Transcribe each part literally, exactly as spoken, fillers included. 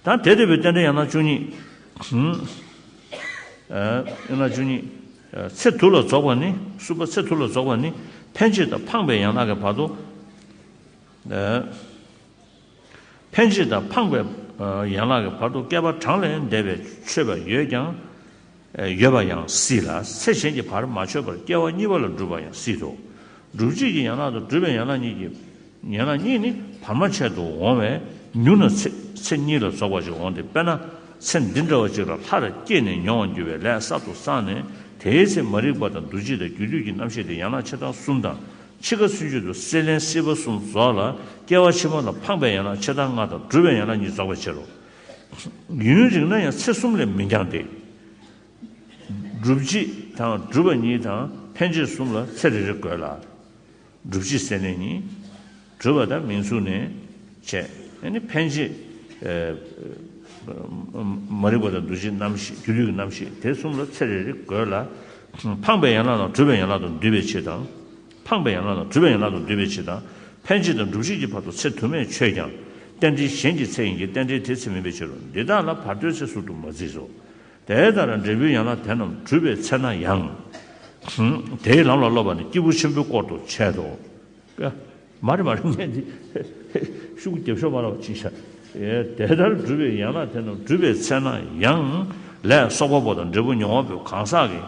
ད་དེ་ལྟ་བུའི་རྟེན་འབྲེལ་ཡན་ལག་བཅུ་གཉིས། ཡན་ལག་བཅུ་གཉིས། ཚེ་དུ་ལ་རྫོགས་པ་ནི། གསུམ་པ་ཚེ་དུ་ལ་རྫོགས་པ་ནི། འཕེན་བྱེད་དང་འཕངས་པའི་ཡན་ལག་གི་བར་དུ། འཕེན་བྱེད་དང་འཕངས་པའི་ཡན་ལག་གི་བར་དུ་བསྐལ་པ་གྲངས་ལས་འདས་པའི་ཆོད་པ་ཡོད་ཀྱང་། ཡོད་པ་ཡང་སྲིད་ལ། ཚེ་གཞན་གྱི་བར་མ་ཆོད་པར་སྐྱེ་བ་གཉིས་པ་ལ་འགྲུབ་པ་ཡང་སྲིད་དོ། སྒྲུབ་བྱེད་ཀྱི་ཡན་ལག་དང་སྒྲུབ་པའི་ཡན་ལག་གཉིས་ཀྱི། ཡན་ལག་གཉིས་ནི་བར་མ་ཆད་དུ་འོང་བས་ཉུང་ན་ཚེ་ཚེ་གཉིས་ལ་རྫོགས་པ་ཞིག་འོང་སྟེ། དཔེར་ན་ཚེ་འདི་འདྲ་བ་ཅིག་ལ་སླར་སྐྱེས་ནས་མྱོང་བར་འགྱུར་བའི་ལས་གསར་དུ་བསགས་ནས། དེའི་ཚེ་མ་རིག་པ་དང་འདུ་བྱེད་དང་རྒྱུ་དུས་ཀྱི་རྣམ་ཤེས་དེ་ཡན་ལག་ཕྱི་ལྟར་གསུམ་དང་། ཕྱི་ཁ་ཚུན་ཆད་དུ་སྲེད་ལེན་སྲིད་པ་གསུམ་རྫོགས་ལ། སྐྱེ་བ་ཕྱི་མ་ལ་འཕངས་པའི་ཡན་ལག་ཕྱི་ལྟར་ལྔ་དང་སྒྲུབ་པའི་ཡན་ལག་གཉིས་རྫོགས་པའི་ཕྱིར་རོ། ཡུན་རིང་ན་ཡང་ཚེ་གསུམ་ལས་མི་འགྱངས་ཏེ། སྒྲུབ་བྱེད་དང་སྒྲུབ་པ་གཉིས་དང་འཕེན་བྱེད་གསུམ་ལ་ཚེ་རེ་རེ་དགོས་ལ། སྒྲུབ་བྱེད་སྲེད་ལེན་གཉིས། སྒྲུབ་པ་དང་མིང་ཚུལ་ནས་བྱས། ཨ་ནི་འཕེན་བྱེད། ཨ། མ་རིག་པ་དང་འདུ་བྱེད་རྣམ་ཤེས། རྒྱུ་དུས་ཀྱི་རྣམ་ཤེས་དེ་གསུམ་ལ་ཚེ་རེ་རེ་དགོས་ལ། འཕངས་པའི་ཡན་ལག་དང་སྒྲུབ་པའི་ཡན་ལག་དང་འདུས་པའི་ཕྱིར་དང་། འཕངས་པའི་ཡན་ལག་དང་སྒྲུབ་པའི་ཡན་ལག་དང་འདུས་པའི་ཕྱིར་དང་། འཕེན་བྱེད་དང་སྒྲུབ་བྱེད་ཀྱི་བར་དུ་ཚེ་དུ་མས་ཆོད་ཀྱང་། རྟེན་འབྲེལ་གཞན་གྱི་ཚེ་ཡིན་གྱི། རྟེན་འབྲེལ་དེའི་ཚེ་མིན་པའི་ཕྱིར་རོ། འདི་དག་ལ་བར་དོའི་ཚེ་ཟུར་དུ་མ་བརྩིས་སོ། དེ་ལྟར་འབྲས་བུའི་ཡན་ལག་དེ་རྣམས་གྲུབ་པའི་ཚེ་ན་ཡང་། དེའི་ལམ་ལ་སློབ་པ་ནི་སྐྱེས་བུ་ཆེན་པོའི་སྐོར་དུ་བྱེད་དོ། ཀ། མ་རེད་མ་རེད། ངས་འདི་ཤུགས་རྒྱབ་ཤོག་མ་རེད་པ་ཅིག་བྱ། ཨེ། དེ་ལྟར་གྲུབ་པའི་ཡན་ལག་དེ་རྣམས་གྲུབ་པའི་ཚེ་ན་ཡང་ལས་གསོག་པ་པོ་དང་འབྲས་བུ་མྱོང་བ་པོའི་གང་ཟག་གི་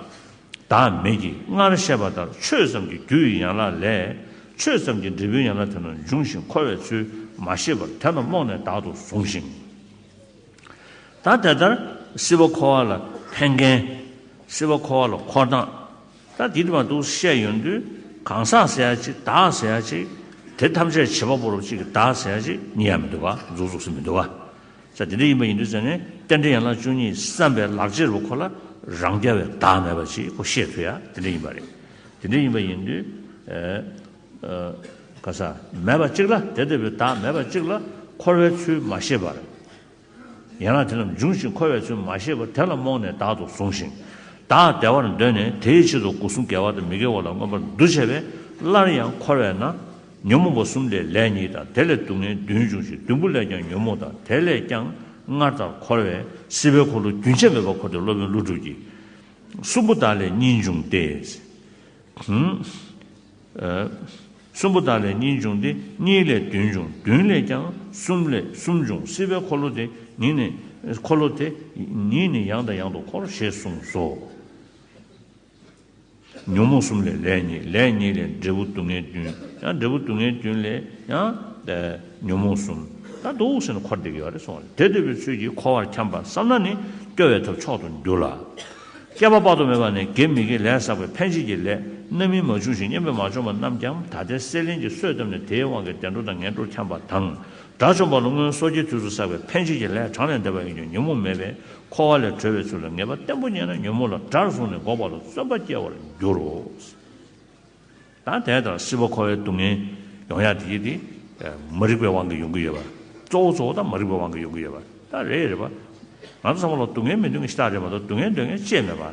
བདག་མེད་ཀྱི། སྔར་བཤད་པ་ལྟར་ཆོས་ཙམ་གྱི་རྒྱུ་ཡི་ཡན་ལག་ལས། ཆོས་ཙམ་གྱི་འབྲས་བུའི་ཡན་ལག་དེ་རྣམས་འབྱུང་ཞིང་འཁོར་བའི་ཚུལ་མ་ཤེས་པར་དེ་རྣམས་རྨོངས་ནས་བདག་ཏུ་བཟུང་ཞིང་། ད་དེ་ལྟར་སྲིད་པ་འཁོར་བ་ལ་འཕེན་མཁན། སྲིད་པ་འཁོར་བ་ལ་འཁོར་སྟངས། ད་འདི་དུ་མ་འདུག་བཤད་ཡོང་དུས། གང་ཟག་ཟེར་ཡ་ཅིག་བདག་ཟེར་ཡ་ཅིག་དེ་ཐམས་ཅད་བྱེད་པ་པོ་རུ་གཅིག་གི་བདག་ཟེར་ཡ་ཅིག་རྙེད་ཡ་མི་འདུག་ག་འཛུགས་འཛུགས་སུ་མི་འདུག་ག་ས་དེ་འདྲ་ཡིན་པ་ཡིན་དུས་ཟེར་ནས། རྟེན་འབྲེལ་ཡན་ལག་བཅུ་གཉིས་བསམ་པའི་ལག་རྗེས་རུ་ཁོ་ལ་རང་རྐྱ་བའི་བདག་མེད་པ་ཅིག་ཁོ་ཤེས་ཐུབ་ཡ་དེ་འདྲ་ཡིན་པ་རེད། དེ་འདྲ་ཡིན་པ་ཡིན་དུས། ཨ། ག་ས་མེད་པ་གཅིག་ལ། དེ་ལྟ་བུའི་བདག་མེད་པ་གཅིག་ལ་འཁོར་བའི་ཚུལ་མ་ཤེས་པར། ཡན་ལག་དེ་རྣམས་འབྱུང་ཞིང་འཁོར་བའི་ཚུལ་མ་ཤེས་པར་དེ་ལ་རྨོངས་ནས་བདག་ཏུ་བཟུང་ཞིང་། བདག་བདེ་བར་འདོད་ནས་དེའི་ཆེད་དུ་སྒོ་གསུམ་དགེ་བ་དང་མི་དགེ་བ་ལ་མངོན་པར་འདུ་བྱས་པས་སླར་ཡང་འཁོར་བས་ན། ཉོན་མོངས་པ་གསུམ་ལས་ལས་གཉིས་དང་། དེ་ལས་སྡུག་བསྔལ་བདུན་འབྱུང་ཞིང་། བདུན་པོ་ལས་ཀྱང་ཉོན་མོངས་དང་། དེ་ལས་ཀྱང་སྔར་ལྟར་འཁོར་བས་སྲིད་པའི་འཁོར་ལོ་རྒྱུན་ཆད་མེད་པར་འཁོར་ཏེ་སློབ་དཔོན་ཀླུ་སྒྲུབ་ཀྱིས། གསུམ་པོ་དག་ལས་གཉིས་འབྱུང་སྟེ། ཨ། གསུམ་པོ་དག་ལས་གཉིས་འབྱུང་སྟེ། གཉིས་ལས་བདུན་འབྱུང་། བདུན་ལས་ཀྱང་གསུམ་ལས་གསུམ་འབྱུང་། སྲིད་པའི་འཁོར་ལོ་དེ་ཉིད་ནི། འཁོར་ལོ་དེ་ཉིད་ནི་ཡང་དང་ཡང་དུ་འཁོར་ཞེས་གསུངས་སོ། ཉོན་མོངས་གསུམ་ལས་ལས་གཉིས། ལས་གཉིས་ལས་འབྲས་བུ་སྡུག་བསྔལ་བདུན། ཡང་འབྲས་བུ་སྡུག་བསྔལ་བདུན་ལས་ཡང་ཉོན་མོངས་གསུམ། ད་འདུག་ཟེར་ནས་འཁོར་བསྡད་ཀྱི་ཡོད་རེད་གསུངས་པ་རེད། དེ་ལྟ་བུའི་ཚུལ་གྱིས་འཁོར་བར་འཁྱམས་པར་བསམས་ན་ནི་སྐྱོབ་པའི་ཐབས་མཆོག་ཏུ་འགྱུར་ལ། བསྐལ་པ་དཔག་ཏུ་མེད་པ་ནས་དགེ་མི་དགེའི་ལས་བསགས་པའི་འཕེན་བྱེད་ཀྱི་ལས་རྣམ་སྨིན་མ་བྱུང་ཞིང་བསྙེན་པས་མ་བྱུང་བ་རྣམས་ཀྱང་ད་ལྟའི་སྲེད་ལེན་གྱི་གསོས་བཏབ་ནས་དེའི་དབང་གིས་བདེ་འགྲོ་དང་ངན་འགྲོར་འཁྱམས་པ་དང་། དགྲ་བཅོམ་པ་ལ་སྔོན་སོ་སྐྱེའི་དུས་སུ་བསགས་པའི་འཕེན་བྱེད་ཀྱི་ལས་གྲངས་ལས་འདས་པ་ཡིན་ཀྱང་ཉོན་མོངས་མེད་པས་འཁོར་བ་ལས་གྲོལ་བའི་ཚུལ་ལ་ངེས་པ་བརྟན་པོ་རྙེད་ན་ཉོན་མོངས་ལ་དགྲར་བཟུང་ནས་འགོག་པ་ལ་བརྩོན་པ་སྐྱེ་བར་འགྱུར་རོ། ད་དེ་ལྟར་སྲིད་པ་འཁོར་བའི་སྡུག་བསྔལ་ཡོང་ཡ་དེ་ཡིན་ཏེ། མ་རིག་པའི་དབང་གིས་ཡོང་གི་ཡོད་པ། གཙོ་བོ་གཙོ་བོ་ད་མ་རིག་པའི་དབང་གིས་ཡོང་གི་ཡོད་པ་ད་རེད། རེད་པ། ང་ཚོ་ཚང་མ་ལ་སྡུག་བསྔལ་མི་འདོད་མཁན་ཞེ་དྲག་རེད་མ་གཏོགས་སྡུག་བསྔལ་འདོད་མཁན་ཅིག་མེད་པ།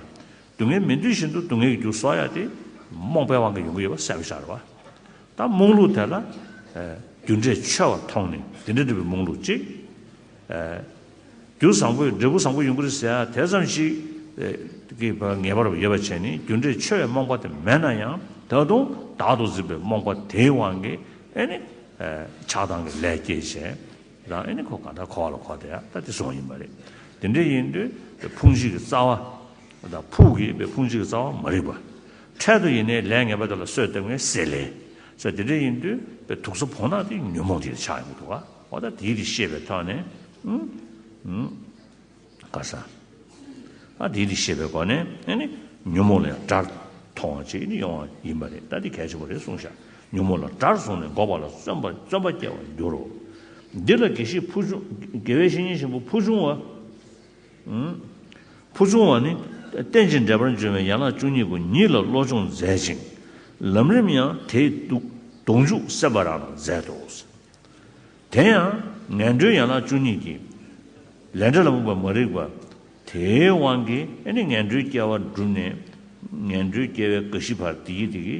སྡུག་བསྔལ་མི་འདོད་བཞིན་དུ་སྡུག་བསྔལ་གྱི་རྒྱུ་གསོག་ཡ་དེ་རྨོངས་པའི་དབང་གིས་ཡོང་གི་ཡོད་པ་གསལ་པོ་ཤར་བ། ད་རྨོངས་ལུགས་དེ་ལ་རྒྱུ་འབྲས་འཆོལ་བ་མཐོང་ནས་དེ་འདྲ་འདྲ་བའི་རྨོངས་ལུགས་གཅིག་རྒྱུ་བཟང་པོ་འབྲས་བུ་བཟང་པོ་ཡོང་གི་རེད་ཟེར་ཡ་དེ་ཙམ་ཞིག་གི་ངེས་པར་ཡོད་པ་བྱས་ནས་རྒྱུ་འབྲས་འཆོལ་བའི་རྨོངས་པ་དེ་མེད་ན་ཡང་ད་དུང་བདག་ཏུ་འཛིན་པའི་རྨོངས་པ་དེའི་དབང་གིས་ཨེ་ནི་ཆགས་སྡང་གི་ལས་སྐྱེས་བྱས། རང་ཨེ་ནི་ཁོ་གང་ལྟར་འཁོར་བ་ལ་འཁོར་བསྡད་ཡ་ད་དེ་སོང་ཡིན་པ་རེད། དེ་འདྲ་ཡིན་དུས་ཕུང་བྱེད་ཀྱི་རྩ་བ་དང་ཕུགས་ཀྱི་ཕུང་བྱེད་ཀྱི་རྩ་བ་མ་རིག་པ། འཕྲལ་དུ་ཡིན་ནའི་ལས་ངན་པ་དེ་ལ་གསོས་བཏབ་མཁན་སྲེད་ལེན། ས་དེ་འདྲ་ཡིན་དུས་དུག་ས་བོང་ནག་དེ་ཉོན་མོངས་དེ་ཆགས་ཡོང་གི་འདུག་ག་འོ་ད་དེ་དེ་ཤེས་པའི་ཐོག་ནས། ཨུམ། ཨུམ། ག་ས། ཨ་དེ་དེ་ཤེས་པའི་སྒོ་ནས་ཨེ་ནི་ཉོན་མོངས་ལས་དགྲར་མཐོང་བ་ཅིག་ནི་ཡོང་བ་ཡིན་པ་རེད། ད་དེ་གལ་ཆེན་པོ་རེད་གསུངས་ཤག་ཉོན་མོངས་ལ་དགྲར་བཟུང་ནས་འགོག་པ་ལ་བརྩོན་པ་བརྩོན་པ་སྐྱེ་བར་འགྱུར་རོ། འདི་ལ་དགེ་བཤེས་ཕུར་ཆུང་། དགེ་བའི་བཤེས་གཉེན་ཆེན་པོ་ཕུར་ཆུང་བ། ཨུམ། ཕུར་ཆུང་བ་ནི་རྟེན་ཅིང་འབྲེལ་པར་འབྱུང་བའི་ཡན་ལག་བཅུ་གཉིས་ཀྱི་ཉིད་ལ་བློ་སྦྱོང་མཛད་ཅིང་། ལམ་རིམ་ཡང་དེའི་གདུང་འཇུག་སེམས་པ་རང་ལ་མཛད་དོ། དེ་ཡང་ངན་འགྲོའི་ཡན་ལག་བཅུ་གཉིས་ཀྱི་ལས་འབྲས་ལ་རྨོངས་པ་མ་རིག་པ་དེའི་དབང་གིས་ཨེ་ནི་ངན་འགྲོའི་སྐྱེ་བ་བསྒྲུབས་ནས་ངན་འགྲོའི་སྐྱེ་བའི་རྒ་ཤི་བར་དེ་ཡི་དེ་གི་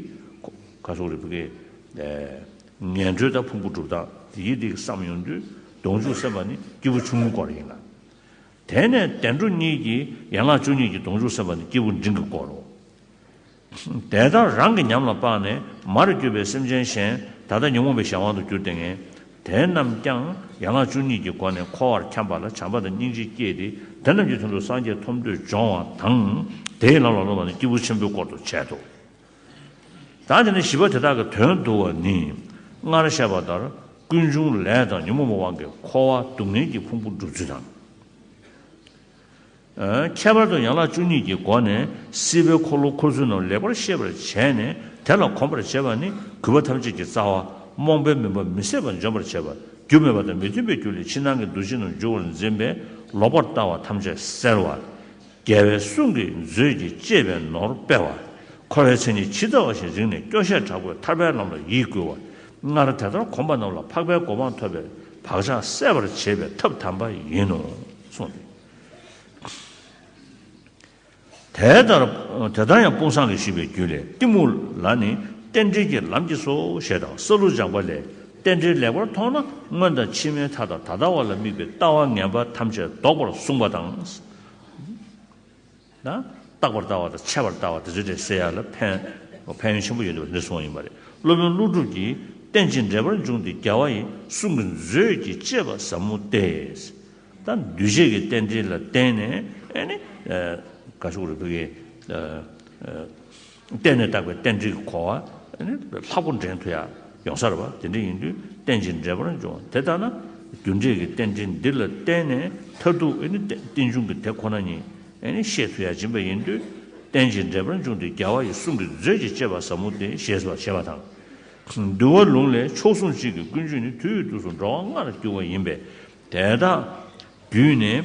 ག་སོགས་རེ་བུ་གི་ངན་འགྲོའི་ད་ཕུང་པོ་སྒྲུབ་སྟངས་དེ་ཡི་དེ་གི་བསམ་ཡོང་དུས་ གདོང་མཇུག་སེམས་པ་ནི་སྐྱེས་བུ་ཆུང་ངུའི་སྐོར་ཡིན་ལ། དེ་ནས་བདེ་འགྲོ་གཉིས་ཀྱི་ཡན་ལག་བཅུ་གཉིས་ཀྱི་གདོང་མཇུག་སེམས་པ་ནི་སྐྱེས་བུ་འབྲིང་གི་སྐོར་རོ། དེ་ལྟར་རང་གི་ཉམས་ལ་དཔགས་ནས་མར་གྱུར་པའི་སེམས་ཅན་གཞན་ད་ལྟ་ཉོན་མོངས་པའི་གཞན་དབང་དུ་གྱུར་ཏེ་ངེས། དེ་རྣམས་ཀྱང་ཡན་ལག་བཅུ་གཉིས་ཀྱི་སྒོ་ནས་འཁོར་བར་འཁྱམས་པ་ལ་བྱམས་པ་དང་སྙིང་རྗེ་སྐྱེས་ཏེ་དེ་རྣམས་ཀྱི་དོན་དུ་སངས་རྒྱས་ཐོབ་འདོད་སྦྱོང་བ་དང་དེའི་ལམ་ལ་སློབ་པ་ནི་སྐྱེས་བུ་ཆེན་པོའི་སྐོར་དུ་བྱེད་དོ། ད་དེ་ནི་བཞི་པ་དེ་དག་གི་དོན་བསྡུ་བ་ནི། སྔར་བཤད་པ་ལྟར་ཀུན་འབྱུང་ལས་དང་ཉོན་མོངས་པའི་དབང་གིས་འཁོར་བ་སྡུག་བསྔལ་གྱི་ཕུང་པོ་འགྲུབ་ཚུལ་དང་། ཨ། ཁྱད་པར་དུ་ཡན་ལག་བཅུ་གཉིས་ཀྱི་སྒོ་ནས་སྲིད་པའི་འཁོར་ལོ་འཁོར་ཚུལ་རྣམས་ལེགས་པར་ཤེས་པར་བྱས་ནས་དེ་ལ་གོམས་པར་བྱེད་པ་ནི་གུས་པ་ཐམས་ཅད་ཀྱི་རྩ་བ། རྨོངས་པའི་མུན་པ་མི་སེལ་བར་འཇོམས་པར་བྱེད་པ། རྒྱུ་མེད་པ་དང་མི་མཐུན་པའི་རྒྱུ་ལས་ཕྱི་ནང་གི་འདུ་བྱེད་རྣམས་འཇུག་པར་འཛིན་པས་ལོག་པར་ལྟ་བ་ཐམས་ཅད་སེལ་བ། རྒྱལ་བའི་གསུང་གི་མཛོད་ཀྱིས་གཅེས་པའི་ནོར་སྤེལ་བ། འཁོར་བའི་མཚན་ཉིད་ཇི་ལྟ་བ་བཞིན་རིག་ནས་སྐྱོ་ཤས་དྲག་པོས་ཐར་པའི་ལམ་ལ་ཡིད་བསྐུལ་བ། སྔར་དེ་ལྟར་གོམས་པ་རྣམས་ལ་འཕགས་པའི་གོ་འཕང་ཐོབ་པའི་བག་ཆགས་སད་པར་བྱེད་པའི་ཐབས་དམ་པ་ཡིན་ནོ། གསུངས་ཏེ། དེ་ལྟར་དེ་ལྟར་ཡང་དཔུང་བཟང་གིས་ཞུས་པའི་རྒྱུད་ལས་གཏི་མུག་ལ་ནི་རྟེན་འབྲེལ་གྱི་ལམ་གྱིས་སོ་ཞེས་དང་། སཱ་ལུ་སྦྱངས་པ་ལས་རྟེན་འབྲེལ་ལེགས་པར་མཐོང་ན་སྔོན་དང་ཕྱི་མའི་མཐའ་དང་ད་ལྟ་བ་ལ་དམིགས་པའི་ལྟ་བ་ངན་པ་ཐམས་ཅད་ལྡོག་པར་གསུངས་པ་དང་། ན། རྟག་པར་ལྟ་བ་དང་ཆད་པར་ལྟ་བ་དེ་ཚོའི་གྲས་སེལ་ཡ་ལ་ཕན། ཕན་ཡོན་ཆེན་པོ་ཡོད་པ་འདི་གསུངས་ཡིན་པ་རེད། སློབ་དཔོན་ཀླུ་སྒྲུབ་ཀྱིས་རྟེན་ཅིང་འབྲེལ་པར་འབྱུང་སྟེ་རྒྱལ་བ་ཡི་གསུང་གི་མཛོད་ཀྱིས་གཅེས་པ་ཟབ་མོ་སྟེ། ད་འདུས་བྱས་ཀྱི་རྟེན་འབྲེལ་ལ་བརྟེན་ནས་ཨེ་ནི་ག་ཤོག་རེ་བུ་གི་བརྟེན་ནས་བཏགས་པའི་རྟེན་འབྲེལ་གྱི་འཁོར་བ་ཨེ་ནི་ལྷག་པོ་འདྲེན་ཐུབ་ཡ་ཡོང་ས་རེད་བ། དེ་འདྲ་ཡིན་དུས་རྟེན་ཅིང་འབྲེལ་པར་འབྱུང་བ་དེ་ལྟ་ན་རྒྱུ་འབྲས་ཀྱི་རྟེན་འབྲེལ་འདི་ལ་བརྟེན་ནས་མཐར་ཐུག་ཨེ་ནི་རྟེན་འབྱུང་གི་དེ་ཁོ་ན་ཉིད། ཨེ་ནི་ཤེས་ཐུབ་ཡ་སྦྱིན་པ་ཡིན་དུས་རྟེན་ཅིང་འབྲེལ་པར་འབྱུང་སྟེ་རྒྱལ་བ་ཡི་གསུང་གི་མཛོད་ཀྱིས་གཅེས་པ་ཟབ་མོ་སྟེ་ཞེས་པ་བྱས་པ་དང་། འདུལ་བ་ལུང་ལས་མཆོག་ཟུང་གཅིག་གི་ཀུན་འབྱུང་ནི་དུས་ཡུན་དུས་སུ་འགྲོ་བ་ལྔ་ལ་འགྱུར་བ་ཡིན་པས་དེ་དག་བརྒྱུད་ནས་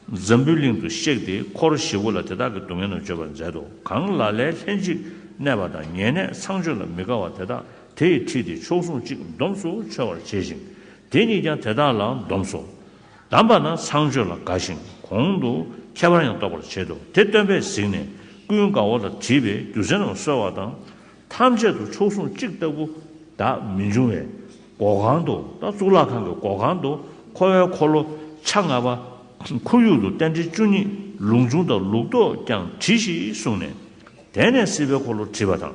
འཛམ་བུའི་གླིང་དུ་གཤེགས་ཏེ་འཁོར་བཞི་པོ་ལ་དེ་དག་གི་སྡུག་བསྔལ་རྣམས་བརྗོད་པར་མཛད་དོ། གང་ལ་ལས་ལྷན་ཅིག་གནས་པ་དང་ཉེ་གནས་ཚངས་སྤྱོད་ལ་མི་དགའ་བ་དེ་དག་དེ་ཡི་ཁྲིད་དེ་མཆོག་ཟུང་གཅིག་སྡོམས་སུ་འཆོལ་བར་བྱེད་ཅིང་དེ་ཉིད་ཀྱང་དེ་དག་ལ་སྡོམས་སོ། གདམས་པ་ན་ཚངས་སྤྱོད་ལ་དགའ་ཞིང་གོང་དུ་ཁྱད་པར་ཡང་རྟོགས་པར་བྱེད་དོ། དེ་སྟོན་པས་གཟིགས་ནས་ཀུན་དགའ་བོ་ལ་དྲིས་པས་རྒྱུ་མཚན་རྣམས་གསོལ་བ་དང་། ཐམས་ཅད་དུ་མཆོག་ཟུང་གཅིག་ལྟ་བུ་བདག་མི་འབྱུང་བས་སྒོ་ཁང་དུ་ད་གཙུག་ལག་ཁང་གི་སྒོ་ཁང་དུ་འཁོར་བའི་འཁོར་ལོ་ཆ་ལྔ་པ་ཁོར་ཡུག་ཏུ་རྟེན་འབྲེལ་བཅུ་གཉིས་ལུགས་འབྱུང་དང་ལུགས་ལྡོག་ཀྱང་བྲིས་ཤིག་གསུངས་ནས། དེ་ནས་སྲིད་པའི་འཁོར་ལོ་བྲིས་པ་དང་།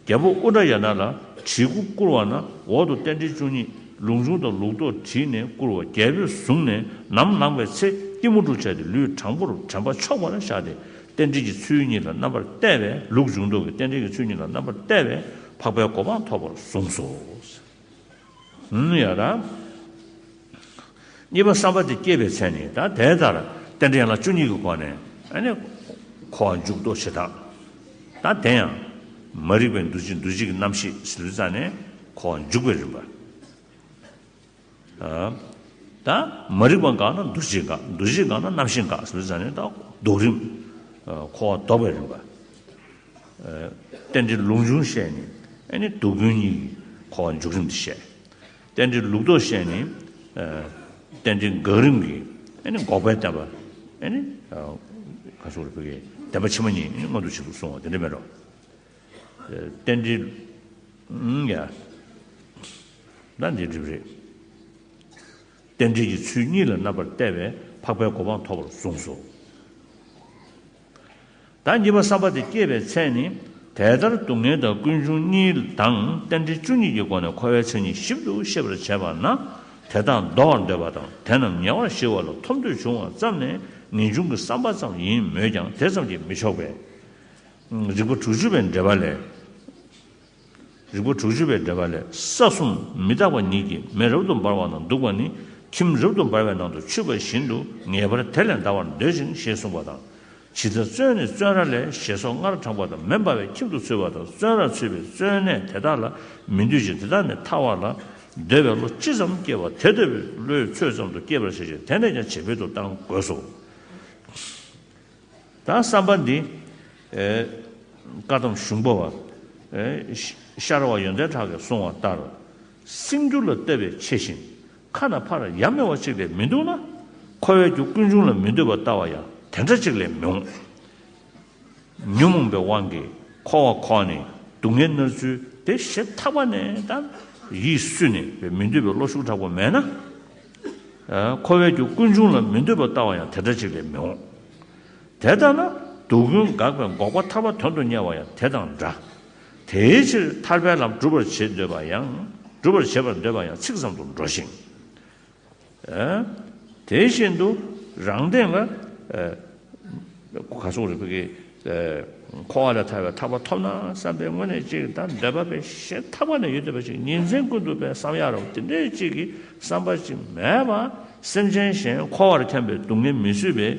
རྒྱལ་པོ་ཨུ་དྲ་ཡ་ན་ལ་བྲིས་སྐུ་བཀུར་བ་ན་འོག་ཏུ་རྟེན་འབྲེལ་བཅུ་གཉིས་ལུགས་འབྱུང་དང་ལུགས་ལྡོག་བྲིས་ནས་བཀུར་བ་རྒྱལ་པོས་བཟུང་ནས་ནམ་ལངས་པའི་ཚེ་གཏི་མུག་དྲུག་བྱས་ཏེ་ལུས་དྲང་པོར་དྲན་པ་ཕྱོགས་པ་ལ་བཞག་སྟེ་རྟེན་འབྲེལ་གྱི་ཚུལ་གཉིས་ལ་རྣམ་པར་བལྟས་པས་ལུགས་འབྱུང་ལྡོག་གི་རྟེན་འབྲེལ་གྱི་ཚུལ་གཉིས་ལ་རྣམ་པར་བལྟས་པས་འཕགས་པའི་གོ་འཕང་ཐོབ་པར་གསུངས་སོ། ཧུམ་ཡ་ར། གཉིས་པ་བསམ་པ་དེ་སྐྱེས་པའི་ཚེ་ནི་ད་དེ་ལྟར་རྟེན་འབྲེལ་ཡན་ལག་བཅུ་གཉིས་ཀྱི་སྒོ་ནས་ཨ་ནི་འཁོར་བ་འཇུག་ལྡོག་བྱེད་སྟངས། ད་དེ་ཡང་མ་རིག་པའི་འདུ་བྱེད་འདུ་བྱེད་ཀྱི་རྣམ་ཤེས་ཟེར་དུས་ཙ་ནས་འཁོར་བ་འཇུག་པའི་རིམ་པ། ཨ། ད་མ་རིག་པ་འགགས་ན་འདུ་བྱེད་འགག་འདུ་བྱེད་འགག་ན་རྣམ་ཤེས་འགག་ཟེར་དུས་ཙ་ནས་ད་ལྡོག་རིམ། ཨ། འཁོར་བ་ལྡོག་པའི་རིམ་པ། རྟེན་འབྲེལ་ལུགས་འབྱུང་བཤད་ནི་ཨ་ནི་སྡུག་ཀུན་གཉིས་ཀྱི་འཁོར་བ་འཇུག་རིམ་དེ་བཤད། རྟེན་འབྲེལ་ལུགས་ལྡོག་བཤད་ནི་རྟེན་འབྲེལ་འགག་རིམ་གྱི་ཨ་ནི་འགོག་པའི་བདེན་པ་ཨ་ནི་ག་སོགས་རེ་བོད་ཀྱི་བདེན་པ་ཕྱི་མ་གཉིས་ཨ་ནི་མངོན་དུ་བྱེད་དུ་གསུང་བ་དེ་འདྲ་མེད་རོ། རྟེན་འབྲེལ་ཡ་ད་འདི་འགྲིག་རེད། རྟེན་འབྲེལ་གྱི་ཚུལ་གཉིས་ལ་རྣམ་པར་བལྟས་པས་འཕགས་པའི་གོ་འཕང་ཐོབ་པར་གསུངས་སོ། ད་གཉིས་པ་བསམ་པ་དེ་སྐྱེས་པའི་ཚེ་ནི་དེ་ལྟར་སྡུག་བསྔལ་དང་ཀུན་འབྱུང་གཉིས་དང་རྟེན་འབྲེལ་བཅུ་གཉིས་ཀྱི་སྒོ་ནས་འཁོར་བའི་མཚན་ཉིད་ཞིབ་ཏུ་ཤེས་པར་བྱས་པ་ན་དེ་དག་འདོར་བར་འདོད་པ་དང་དེ་རྣམས་ཉེ་བར་ཞི་བ་ལ་ཐོབ་འདོད་བྱུང་བ་ཙམ་ནས་ངེས་འབྱུང་གི་བསམ་པ་ཙམ་ཡིན་མོད་ཀྱང་དེ་ཙམ་གྱིས་མི་ཆོག་པས། རིགས་པ་དྲུག་ཅུ་པའི་འགྲེལ་པ་ལས། རིགས་པ་དྲུག་ཅུ་པའི་འགྲེལ་པ་ལས་ས་གསུམ་མི་རྟག་པ་ཉིད་ཀྱིས་མེ་རབ་ཏུ་འབར་བ་ན་འདུག་པ་ནི་ཁྱིམ་རབ་ཏུ་འབར་བའི་ནང་དུ་ཆུད་པ་བཞིན་དུ་ངེས་པར་དེ་ལས་འདའ་བར་འདོད་ཅིང་ཞེས་གསུངས་པ་དང་། ཇི་ལྟར་བཙོན་ནི་བཙོན་ར་ལས་ཞེས་སོགས་སྔར་དྲངས་པ་དང་མེ་འབར་བའི་ཁྱིམ་དུ་ཚུད་པ་དང་བཙོན་རར་ཚུད་པའི་བཙོན་གནས་དེ་དག་ལ་མི་འདོད་ཅིང་དེ་དག་ནས་ཐར་བ་ལ་འདོད་པའི་བློ་ཅི་ཙམ་སྐྱེ་བ་དེ་ལྟ་བུའི་བློའི་ཚོད་ཙམ་དུ་སྐྱེད་པར་བྱེད་ཅིང་དེ་ནས་ཀྱང་ཇེ་འཕེལ་དུ་གཏང་དགོས་སོ། ད་བསམ་པ་འདི། ཨེ། བཀའ་གདམས་གཞུང་པ་བ། ཨེ། ཤ- ཤར་བ་ཡོན་ཏན་གྲགས་ཀྱིས་གསུངས་པ་ལྟར། སྲིན་རྒྱུ་ལ་ལྟ་བའི་ཆེ་ཞིང་ཁ་ན་ཕར་ཡ་མེད་པ་ཅིག་ལས་མི་འདུག་ན། འཁོར་བའི་རྒྱུ་ཀུན་འབྱུང་ལ་མི་འདོད་པ་ལྟ་བ་ཡང་དེ་འདྲ་ཅིག་ལས་མི་འོང་། ཉོན་མོངས་པའི་དབང་གིས་འཁོར་བ་འཁོར་ནས་སྡུག་བསྔལ་མནར་ཚུལ་དེ་ཞེ་ཐག་པ་ནས་ད་ཡིད་སུན་ནས་མི་འདོད་པའི་བློ་ཤུགས་དྲག་པོ་མེད་ན། འཁོར་བའི་རྒྱུ་ཀུན་འབྱུང་ལ་མི་འདོད་པར་ལྟ་བ་ཡང་དེ་འདྲ་ཅིག་ལས་མི་འོང་། དེ་ལྟ་ན་སྡུག་ཀུན་འགག་པའི་འགོག་པ་ཐར་པ་དོན་དུ་གཉེར་བ་ཡང་དེ་དང་འདྲ། དེའི་ཕྱིར་ཐར་པའི་ལམ་སྒྲུབ་པར་བྱེད་འདོད་པ་ཡང་སྒྲུབ་པར་བྱེད་པར་འདོད་པ་ཡང་ཚིག་ཙམ་དུ་འགྲོ་ཞིང་། དེ་བཞིན་དུ་རང་སྟེང་ལ་ག་སོགས་རིག་པའི་འཁོར་བ་ལས་ཐར་བའི་ཐར་པ་ཐོབ་ན་བསམ་པའི་དངོས་གནས་ཅིག་དང་འདོད་པ་པའི་ཞེ་ཐག་པ་ནས་ཡོད་བསྡད་པ་ཅིག་ཉིན་མཚན་ཀུན་ཏུ་པའི་བསམ་ཡག་རོགས་དེ་འདྲའི་ཅིག་གི་བསམ་པ་ཅིག་མེད་པ་སེམས་ཅན་གཞན་འཁོར་བར་འཁྱམས་པའི་སྡུག་བསྔལ་མི་བཟོད་པའི་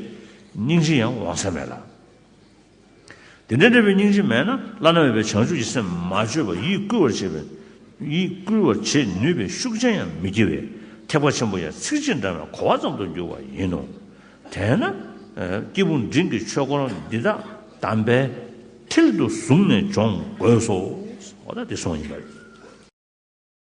སྙིང་རྗེ་ཡང་འོང་ས་མེད་ལ། དེ་འདྲ་འདྲ་བའི་སྙིང་རྗེ་མེད་ན་བླ་ན་མེད་པའི་བྱང་ཆུབ་ཀྱི་སེམས་མ་བཅོས་པར་ཡིད་བསྐུལ་བར་བྱེད་པའི་ཡིད་བསྐུལ་བར་བྱེད་ནུས་པའི་ཤུགས་ཅན་ཡང་མི་སྐྱེ་བས་ཐེག་པ་ཆེན་པོ་ཡང་ཚིག་གཅིག་འདྲ་བའི་གོ་བ་ཙམ་དུ་འགྱུར་བ་ཡིན་ནོ། དེས་ན་སྐྱེས་བུ་འབྲིང་གི་ཆོས་སྐོར་འདི་དག་དམ་པའི་མཐིལ་དུ་བཟུང་ནས་སྦྱོང་དགོས་སོ། འོ་ད་འདི་གསུངས་ཡིན་པ་རེད།